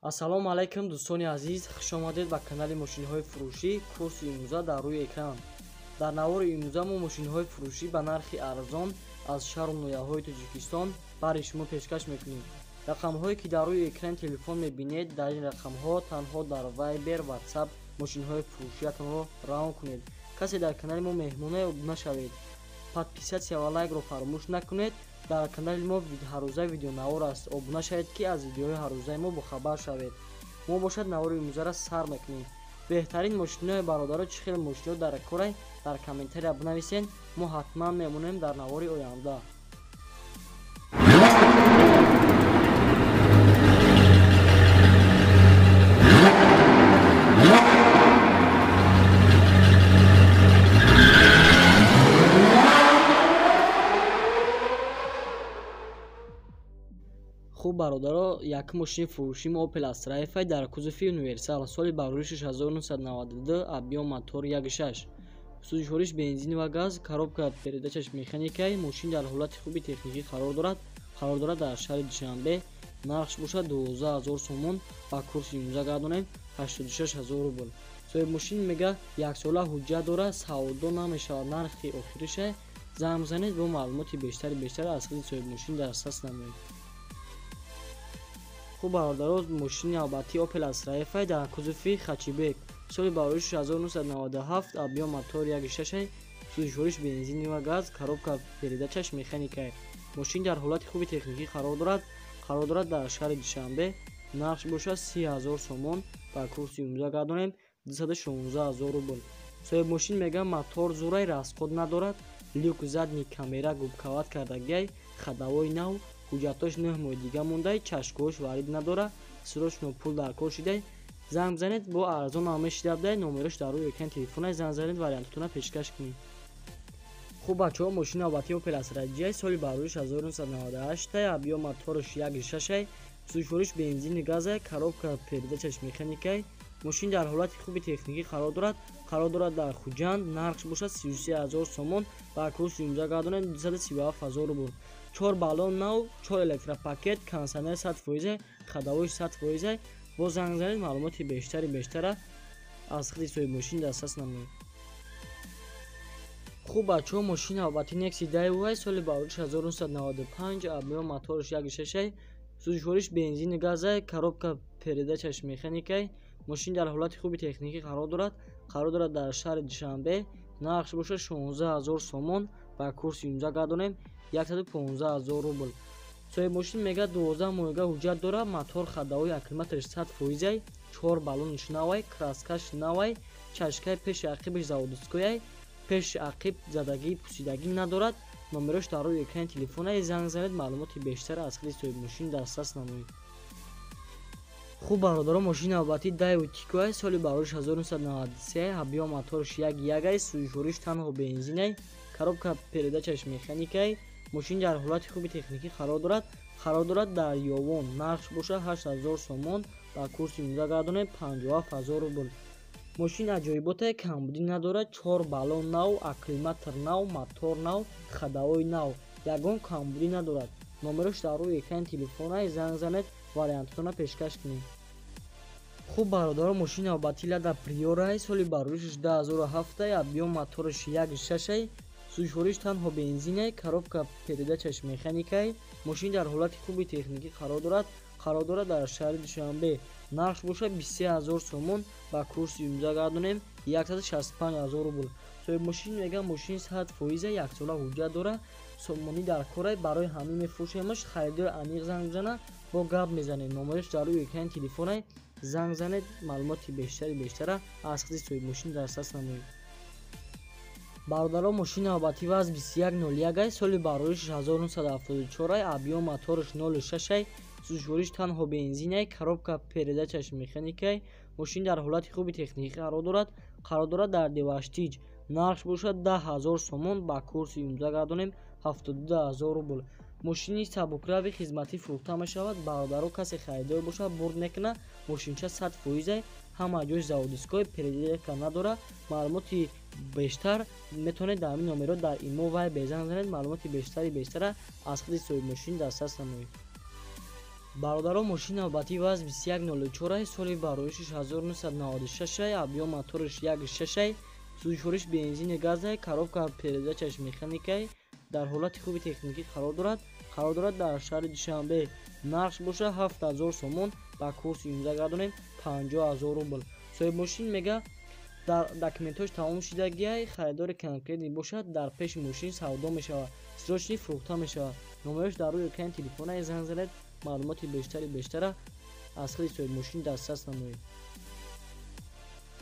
Ассалому алайкум дӯстони азиз, хуш омадед ба канали мошинҳои фурӯшӣ. Курси имрӯза дар рӯи экран. Дар навори имрӯза мо мошинҳои фурӯшӣ ба нархи арзон аз шаҳру ноҳияҳои Тоҷикистон барои шумо пешкаш мекунем. Рақамҳое ки дар рӯи экрани телефон мебинед, дар ин рақамҳо танҳо дар Viber, WhatsApp мошинҳои фурӯшиятонро равон кунед. Касе дар канали мо меҳмона обуна шавед. Подписаться ва лайкро фаромӯш накунед. Дар канали мо ҳаррӯза видеонавор аст. Обуна шавед, ки аз видеоҳои ҳаррӯзаи мо бохабар шавед. Мо бошад навори имрӯзаро сар мекунем. Беҳтарин мошинои бародаро, чӣ хел мошино дар корай, дар комментария бинависед. Мо ҳатман мемонем дар навори оянда. Хуб бародаро, як мошини фурӯши мо Opel Astra F дар кузови универсал, соли бароришаш 1992, объем мотор 1.6, сӯзишвориш бензин ва газ, коробка передачаш механикай. Мошин дар ҳолати хуби техникӣ қарор дорад. Қарор дорад дар шаҳри Душанбе. Нархш бошад 12000 сомон, ба курси имрӯза гардонем 86000 рубл. Соҳиби мошин мега яксола ҳуҷҷат дорад, савдо намешавад, нархи охириша. Занг бизанед, бо маълумоти бештар аз худи соҳиби мошин дастрас намоед. Хуб бародаро, мошини навбатии Opel Astra F дар кузови хэтчбек, соли бароришаш 1997, объем мотор 1.6, сӯзишвориш бензин ва газ, коробка передачаш механикай. Мошин дар ҳолати хуби техникӣ қарор дорад. Қарор дорад дар шаҳри Душанбе. Нархш бошад 30000 сомон, ба курси имрӯза гардонем 216000 рубл. Соҳиби мошин мега мотор зурай, расход надорад, люк, задний камера губкават кардагиай, ходовой нав, ҳуҷҷатош 9 моҳи дига мондай, чашкош варид надора, срочно пул дар кор шидай. Занг бизанед, бо арзон ҳам мешидабдай, номерош дар рӯи экрани телефонай. Занг занед, вариантотона пешкаш кунед. Хуб бачаҳо, мошини навбатии Opel Astra J, соли барориш 1998, объем мотораш 1.6, сӯзишвориш бензини газай, коробка передачаш механикай. Мошин дар ҳолати хуби техникӣ қарор дорад. Қарор дорад дар Хуҷанд. Нархш бошад 33000 сомон, ба курси имрӯза гардонем 237000 рубл. 4 баллон нав, 4 электропакет, кондиционер 100%, ходовой 100%. Бо занг занед, маълумоти бештара аз худи соҳиби мошин дастрас намоед. Хуб бачаҳо, мошини навбатии Nexi Daewoo, соли барориш 1995, объем мотораш 1.6, сӯзишвориш бензини газай, коробка передачаш механикай. Мошин дар ҳолати хуби техникӣ қарор дорад. Қарор дорад дар шаҳри Душанбе. Нархш бошад 16000 сомон, ба курси имрӯза гардонем 115000 рубл. Соҳиби мошин мега 12 моҳига ҳуҷҷат дорад, мотор ходовой аккумулятораш 100%, 4 баллонаш навай, краскаш навай, чашкаи пеши ақибаш заводскояй, пеши ақиб задагӣ пусидагӣ надорад. Номерош дар рӯи экрани телефонай. Занг занед, маълумоти бештар аз худи соҳиби мошин дастрас намоед. Хуб бародаро, мошини навбатии Daewoo Tico, соли барориш 1993, объем мотораш 1.1, сӯзишвориш танҳо бензинай, коробка передачаш механикай. Мошин дар ҳолати хуби техникӣ қарор дорад. Қарор дорад дар Ёвон. Нархш бошад 8000 сомон, ба курси имрӯза гардонем 57000 рубл. Мошин аҷоиботе, камбудӣ надорад, 4 баллон нав, аккумулятор нав, мотор нав, ходовой нав, ягон камбудӣ надорад. Номерош дар рӯи экрани телефонай. Занг занед, вариантотонро пешкаш кунед. Хуб бародаро, мошини навбатии Lada Priora, соли бароришаш 2007, объем мотораш 1.6, сӯзишвориш танҳо бензинай, коробка передачаш механикай. Мошин дар ҳолати хуби техникӣ қарор дорад. Қарор дорад дар шаҳри Душанбе. Нархш бошад 23000 сомон, ба курси имрӯза гардонем 165000 рубл. Соҳиби мошин мега мошин 100%, яксола ҳуҷҷат дорад, сомонӣ дар корай, барои ҳамин мефурӯшемаш. Харидори аниқ занг бизана, бо гап мезанем. Номерош дар рӯи экрани телефонай. Занг занед, маълумоти бештара аз худи соҳиби мошин дастрас намоед. Бародаро, мошини навбатии ВАЗ 2101, соли бароришаш 1974, объем мотораш 0.6, сӯзишвориш танҳо бензинай, коробка передачаш механикай. Мошин дар ҳолати хуби техникӣ қарор дорад. Қарор дорад дар Деваштич. Нархш бошад 10000 сомон, ба курси имрӯза гардонем 72000 рубл. Мошини сабукрави хизматӣ фурӯхта мешавад. Бародаро, касе харидор бошад бурд мекунад. Мошинча 100%, ҳама ҷои заводской, переделка надорад. Маълумоти бештар метавонед дар ҳамин номеро дар имо Viber занг занед, маълумоти бештара аз худи соҳиби мошин дастрас намоед. Бародаро, мошини навбатӣ ВАЗ 2104, соли бароишиш 1996, объём моториш 1,6, сӯзишвориш бензини газай, коробка передачаш механикай, дар ҳолати хуби техникӣ қарор дорад. Қарор дорад дар шаҳри Душанбе. Нархш боша 7000 сомон, ба курси имрӯза гардонем 50 000 рубл. Соҳибмошин мега, дар документҳош тамом шидагиай, харидори конкретный бошад, дар пеши мошин савдо мешавад, срочный фурӯхта мешавад. Номерош дар рӯи экрани телефона, занг занед, маълумоти бештари бештара аз худи соҳибмошин дастрас намоед.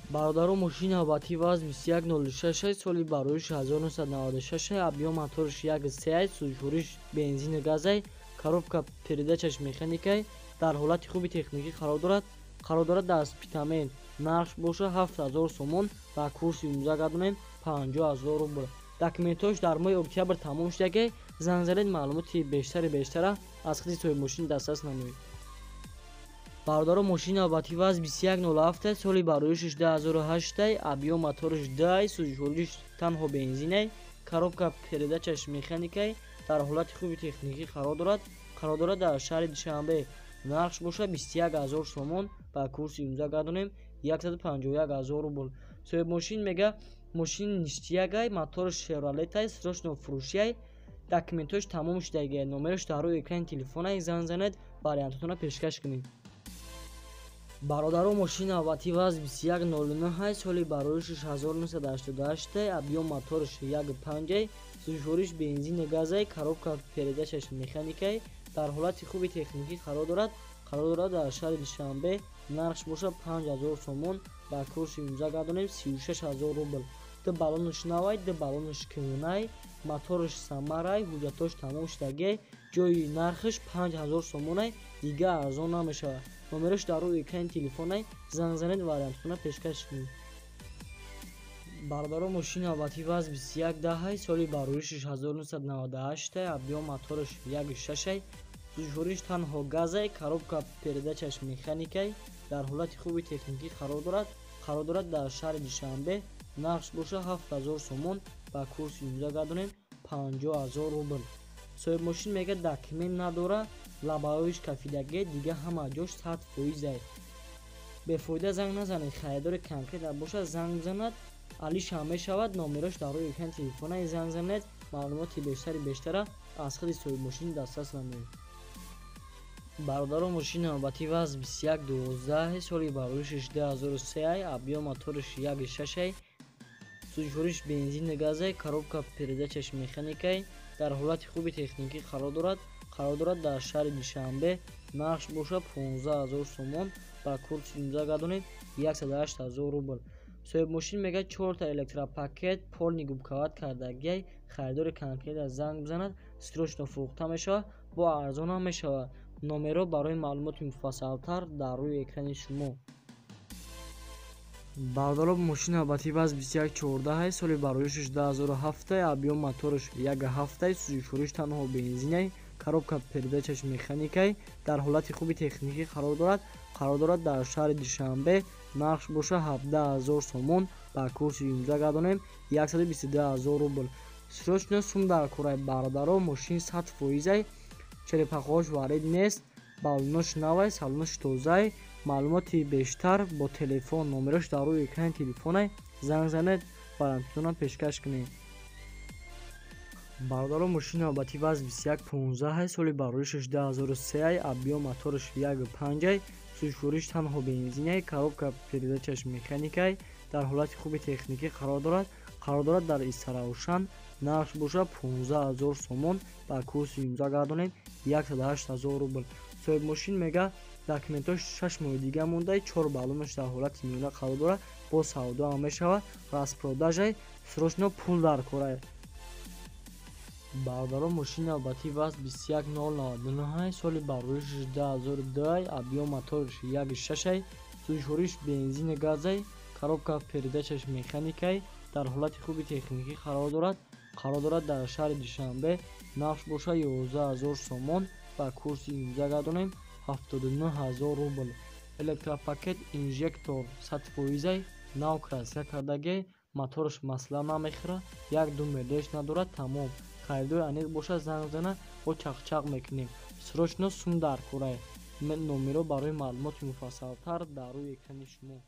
Бародаро, мошини навбатӣ ВАЗ 2106, соли бароиши 1996, объём моториш 1,3, сӯзишвориш бензини газай, коробка передачаш механикай, дар ҳолати хуби техникӣ қарор дорад. Қарор дорад дар Спитамен. Нархш боша 7000 сомон, ба курси имрӯза гардонем 50 000 рубл. Документҳош дар моҳи октябр тамом шудагай, занг занед, маълумоти бештари бештара аз худи соҳибмошин дастрас намоед. Бародаро, мошини навбатӣ ВАЗ 2107, соли бароишиш 2008, объём моториш 2, сӯзишвориш танҳо бензинай, коробка передачаш механикай, дар ҳолати хуби техникӣ қарор дорад. Қарор дорад дар шаҳри Душанбе. Нархш боша 21 000 сомон, ба курси имрӯза гардонем 151 000 рубл. Соҳибмошин мега, мошини ништякай, моторш Шевролетай, срочно фурӯшиай, документҳош тамом шудагиай. Номерош дар рӯи экрани телефонай, занг занед, вариантотонро пешкаш кунед. Бародаро, мошини навбатӣ ВАЗ 2109, соли бароишиш 1988, объём моториш 1,5, сӯзишвориш бензини газай, коробка передачаш механикай, дар ҳолати хуби техникӣ қарор дорад. Қарор дорад дар шаҳри Душанбе. Нархш бошад 5000 сомон, ба курси имрӯза гардонем 36 000 рубл. Ду баллонаш навай, ду баллонаш кӯҳнай, мотораш Самарай, ҳуҷҷатош тамом шудагиай. Ҷои нархаш 5000 сомонай, дига арзон намешавад. Номерош дар рӯи экрани телефонай, занг занед, вариантхона пешкаш кунед. Бародаро, мошини навбатӣ ВАЗ 2110, соли бароишиш 1998, объём мотораш 1,6, сӯзишвориш танҳо газай, коробка передачаш механикай, дар ҳолати хуби техникӣ қарор дорад. Қарор дорад дар шаҳри Душанбе. Нархш боша 7000 сомон, ба курси имрӯза гардонем 50 000 рубл. Соҳибмошин мега, документ надора, лабаҳоиш кафидагӣ, дига ҳама ҷош 100 фоизай. Бефоида занг назанед, харидори конкретно бошад, занг бизанад, алишам мешавад. Номерош дар рӯи экрани телефонай, занг занед, маълумоти бештари бештара аз худи соҳибмошин дастрас намоед. Бародаро, мошини навбатӣ ВАЗ 2112, соли бароишиш 2003, объём моториш 1,6, сӯзишвориш бензини газай, коробка передачаш механикай, дар ҳолати хуби техникӣ қарор дорад. Қарор дорад дар шаҳри Душанбе. Нархш бошад 15 000 сомон, ба курси имрӯза гардонем 108 000 рубл. Соҳибмошин мега, чорта электропакет, полный губкават кардагиай, харидори конкретно занг бизанад, срочно фурӯхта мешавад, бо арзонам мешавад. Номерҳо барои маълумоти муфассалтар дар рӯи экрани шумо. Бародаро, мошини навбатӣ ВАЗ 2114, соли бароишиш 2007, объём мотораш 1,7, сӯзишвориш танҳо бензинай, коробка передачаш механикай, дар ҳолати хуби техникӣ қарор дорад. Қарор дорад дар шаҳри Душанбе. Нархш боша 17 000 сомон, ба курси имрӯза гардонем 122 000 рубл. Срочно сум дар кораи, бародаро, мошин 100 фоизай, черепахаҳош варид нест, баллонош навай, салонош тозай. Маълумоти бештар бо телефон, номерош дар рӯи экрани телефонай, занг занед, вариантотонро пешкаш кунед. Бародаро, мошини навбатӣ ВАЗ 2115, соли бароишаш 2003, объём мотораш 1,5, сӯзишвориш танҳо бензинай, коробка передачаш механикай, дар ҳолати хуби техникӣ қарор дорад. Қарор дорад дар Истаравшан. Нархш бошад 15 000 сомон, ба курси имрӯза гардонем 108 000 рубл. Соҳибмошин мега, документҳош 6 моҳи дига мондай, чор баллонаш дар ҳолати миёна қарор дорад, бо савдоам мешавад, распродажай, срочно пул дар корай. Бародаро, мошини навбатӣ ВАЗ 21099, соли бароишиш 2002, объём мотораш 1,6, сӯзишвориш бензини газай, коробка передачаш механикай, дар ҳолати хуби техникӣ қарор дорад. Қарор дорад дар шаҳри Душанбе. Нархш бошад 11 000 сомон, ба курси имрӯза гардонем 79 000 рубл. Электропакет, инжектор 100 фоизай, нав краска кардагиай, мотораш масла намехӯрад, як ду мелеш надорад, тамом. Харидори аниқ бошад, занг зана, бо чақчақ мекунем, срочно сум дар корай. Номеро барои маълумоти муфассалтар дар рӯи экрани шумо.